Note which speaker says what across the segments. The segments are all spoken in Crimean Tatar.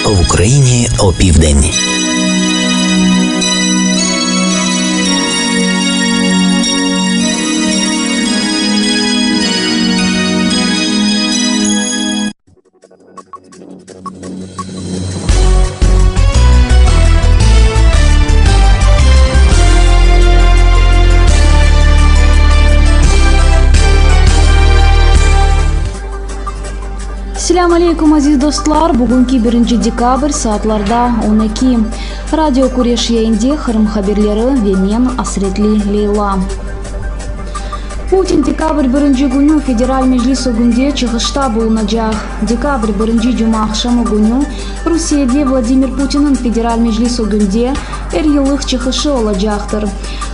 Speaker 1: В Україні опівдень.
Speaker 2: Selâm aleykum, aziz dostlar! Bugünki birinci dekabr, saatlarda 12. Radio Küreş yayında Qırım haberleri ve men, Asretli Leyla. Putin dekabr birinci künü Federal Meclis ögünde çıqışta bulunacaq. Dekabr birinci cumaaqşamı künü Rusiyede Vladimir Putinniñ Federal Meclis ögünde er yıllıq çıqışı olacaqtır.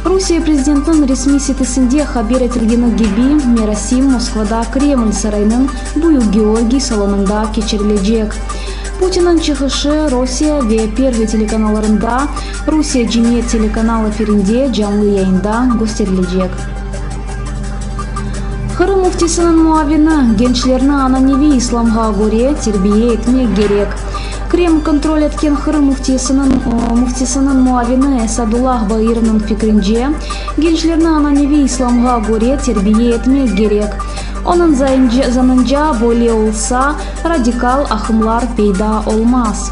Speaker 2: Rusiye prezidentiniñ resmiy sitesinde haber etilgeni kibi, merasim Moskvada Kreml sarayınıñ Büyük Georgiy salonında keçirilecek. Putinniñ çıqışı Rossiya ve Pervıy telekanallarında, Rusiye cemiyet telekanal efirinde canlı yayında kösterilecek. Qırım müftisiniñ muavini, Gençlerni ananeviy islamğa köre terbiye etmek kerek. Kreml kontrol etken Qırım müftisiniñ müftisiniñ muavini Esadullah Bairovnıñ fikrince, gençlerni ananeviy islamğa köre terbiye etmek kerek. Onıñ zanınca, böyle olsa, radikal aqımlar peyda olmaz.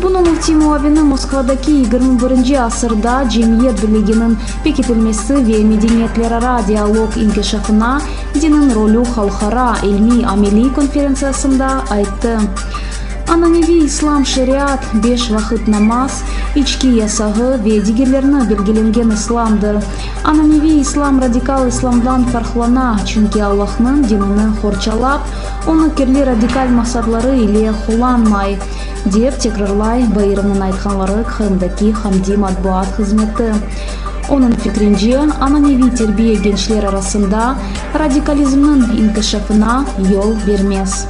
Speaker 2: Bunı müfti muavini Moskvadaki 21-nci asırda cemiyet birliginiñ pekitilmesi ve medeniyetlerara dialog inkişafına diniñ rolü halqara ilmiy-ameliy konferentsiyasında ayttı. Ananeviy islam şeriat, beş vaqıt namaz, içki yasağı ve digerlerni belgilengen islamdır. Ananeviy islam radikal islamdan farqlana, çünki Allahnıñ dinini qorçalap, onı kirli radikal maqsatları ile qullanmay, dep tekrarlay Bairovnıñ aytqanları Qırımdaki QAMDİ matbuat hızmeti. Onıñ fikrince, ananeviy terbiye gençler arasında radikalizmniñ inkişafına yol bermez.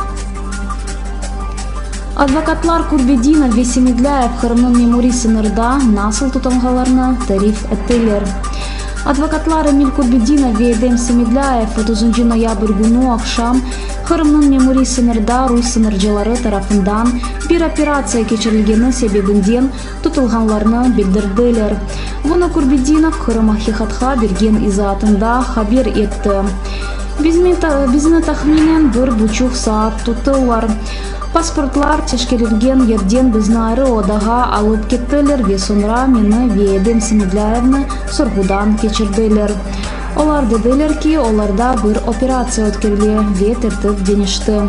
Speaker 2: Advokatlar Kurbedinov ve Semedlâyev Qırımnıñ memuriy sıñırda nasıl tutulğanlarını tarif ettiler. Advokatlar Emil Kurbedinov ve Edem Semedlâyev otuzıncı noyabr künü aqşam Qırımnıñ memuriy sıñırda rus sıñırcıları tarafından bir operatsiya keçirilgeni sebebinden tutulğanlarını bildirdiler. Bunı Kurbedinov Qırım. Aqiqatqa bergen izaatında haber etti. Bizni tahminen bir buçuq saat tuttılar. Pasportlar teşkerilgen yerden bizni ayrı odağa alıp kettiler ve soñra meni ve Edem Semedlâyevni sorğudan keçirdiler. Olar dediler ki, olarda bir operatsiya ötkerile ve tertip deñişti.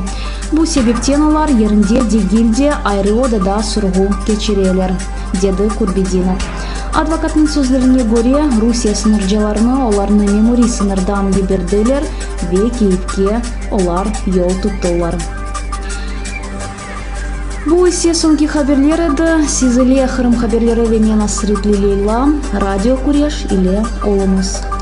Speaker 2: Bu sebepten olar yerinde degil de, ayrı odada sorğu keçireler, dedi Kurbedinov. Advokatnıñ sözlerine köre, Rusiye sıñırcılarını olarnı memuriy sıñırdan yiberdiler ve Kiyevge olar yol tuttılar. Bu ise soñki haberler edi. Siz ile Qırım haberleri ve men Asretli Leyla, Radio Küreş ile oluñız.